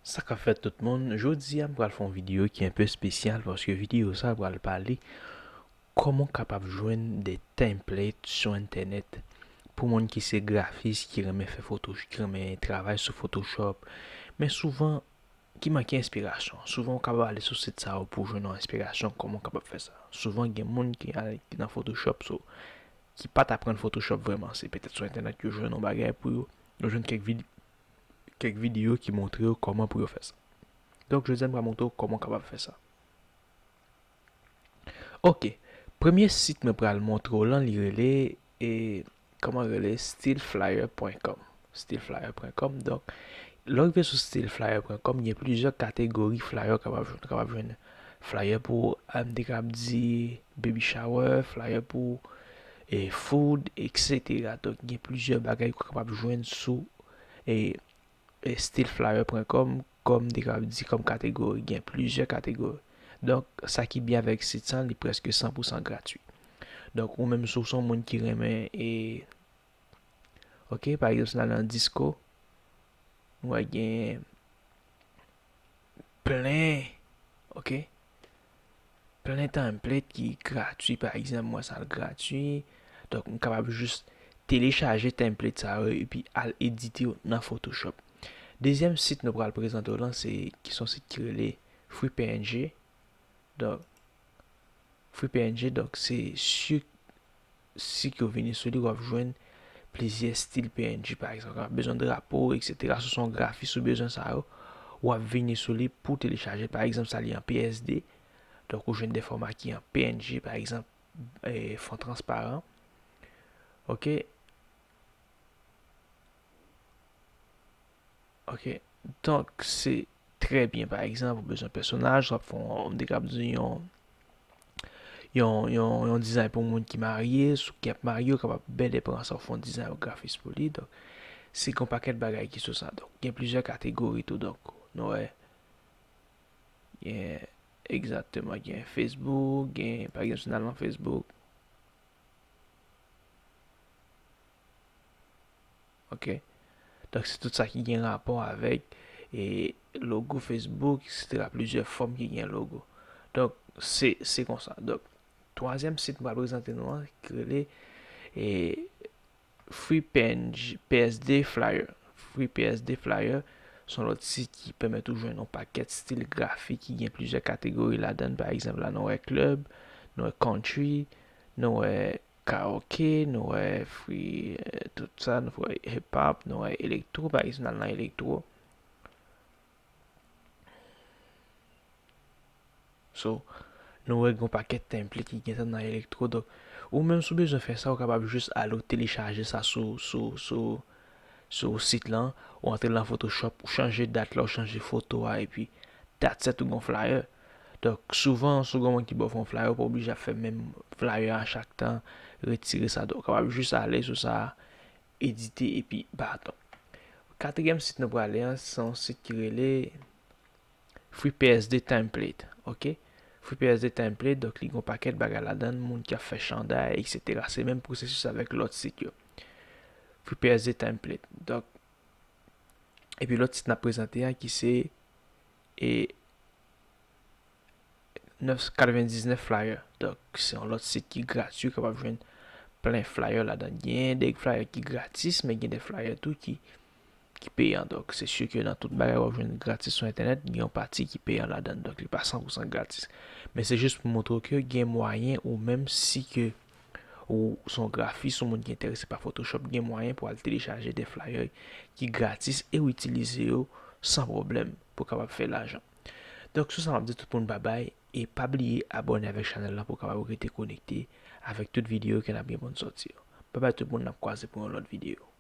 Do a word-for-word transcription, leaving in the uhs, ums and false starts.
Sa k ap fèt tout moun, jodi a m pral fè yon videyo ki enpe espesyal paske videyo sa a pral pale kòman w kapab jwenn de template sou entènèt pou moun ki se grafis, ki renmen fè foto, ki renmen travay sou Photoshop, men souvan ki manke enspirasyon. Souvan w kapab ale sou sit sa yo pou w jwenn yon enspirasyon kòman w kapab fè sa. Souvan gen moun ki al nan Photoshop, so, ki pa t aprann Photoshop vrèman, se petèt sou entènèt yo jwenn yon bagay pou yo, yo jwenn kèk vid-, kèk videyo ki montre yo kòman pou yo fè sa. Donk, jodi a m pral montre w kòman w kapab fè sa. Ok, premye sit mwen pral montre w lan, li rele, e, kòman rele, styleflyer pwen kòm. Styleflyer pwen kòm. Donk, lè w rive sou styleflyer pwen kòm, gen plizyè kategori flyer w kapab jwenn. Ou kapab jwenn flyer pou, m te kab di, baby shower, flyer pou, e, food, et cetera. Donk, gen plizyè bagay ou kapab jwenn sou, e, e, styleflyer pwen kòm, kòm m te kab di, kòm kategori, gen plizyè kategori. Donk, sa ki byen avèk sit sa, li prèske san pou san gratui. Donk, ou menm si w se yon moun ki renmen, e, ok, pa egzanp, si n al nan disco, nou wè gen plen, ok, plen template ki gratui, pa egzanp, mwen sa l gratui. Donk, m kapab jis telechaje template sa yo epi al edite yo nan Photoshop. Dezyèm sit nou pral prezante w lan, se, ki se yon sit ki rele Free P N G. Donk, Free P N G, donk, se si, si ke w vini sou li, w ap jwenn plizyè stil P N G, pa egzanp, w ap bezwen drapo, et cetera. Si w se yon grafis, ou bezwen sa yo, w ap vini sou li pou telechaje. Pa egzanp, sa li an P S D. Donk, ou jwenn de fòma ki an P N G, pa egzanp, e, fon transparan. Ok. Ok. Donk, se trè byen. Pa egzanp, ou bezwen pèsonaj, w ap fè yon, m te kab di yon, yon, yon, yon dizay pou moun ki marye, sou ki ap marye, ou kapab bèlè pran sa, ou fè yon dizay, yon grafis pou li. Donk, se gen yon pakèt bagay ki sou sa. Donk, gen plizyè kategori tou. Donk, nou wè, gen, egzakteman, gen Facebook, gen, pa egzanp, si n al nan Facebook, ok? Donk, se tout sa ki gen rapò avèk, e, logo Facebook, et cetera. Plizyè fòm ki gen logo. Donk, se, se konsa. Donk, twazyèm sit m pral prezante nou an, ki rele, e, Free P N G, P S D Flyer. Free P S D Flyer, se yon lòt sit ki pèmèt ou jwenn yon pakèt stil grafik ki gen plizyè kategori ladan l. Pa egzanp, la, nou wè club, nou wè country, nou wè karaoke, nou wè free, e, tout sa, nou wè hip hop, nou wè elektwo, pa egzanp, n al nan elektwo. So, nou wè gen yon pakèt template ki gentan nan elektwo. Donk, ou menm si w bezwen fè sa, ou kapab jis ale w telechaje sa sou, sou, sou, sou sit lan, ou antre nan Photoshop, ou chanje dat la, ou chanje foto a, epi that's it, ou gen yon flyer. Donk, souvan, si w gen yon moun ki ba w fè yon flyer, ou pa oblije ap fè menm flyer a chak tan, retire sa. Donk, ou kapab jis ale sou sa, edite, epi baton. Katriyèm sit nou prale an, se yon sit ki rele Free P S D Template, ok? Free P S D Template, donk li gen yon pakèt bagay ladan l, moun ki ap fè chanday, et cetera. Se menm pwosesis avèk lòt sit yo. Free P S D Template. Donk, epi lòt sit n ap prezante a ki se, e, nèf, katrevendiznèf Flyer. Donk, se yon lòt sit ki gratui, ou kapab jwenn plen flyer ladan. Gen de flyer ki gratis, men gen de flyer tou ki, ki peyan. Donk, se si ke nan tout bagay w ap jwenn gratis sou entènèt, gen yon pati ki peyan ladan. Donk, li pa san pou san gratis. Men se jis pou montre w ke gen mwayen ou menm si ke ou se yon grafis, yon moun ki enterese pa Photoshop, gen mwayen pou al telechaje de flyer ki gratis e w itilize yo san pwoblèm pou w kapab fè lajan. Donk, sou sa, m ap di tout moun babay e pa bliye abòne avèk chanèl la pou w kapab rete konekte avèk tout videyo ke n ap gen pou n sòti yo. Babay tout moun, n ap kwaze pou yon lòt videyo.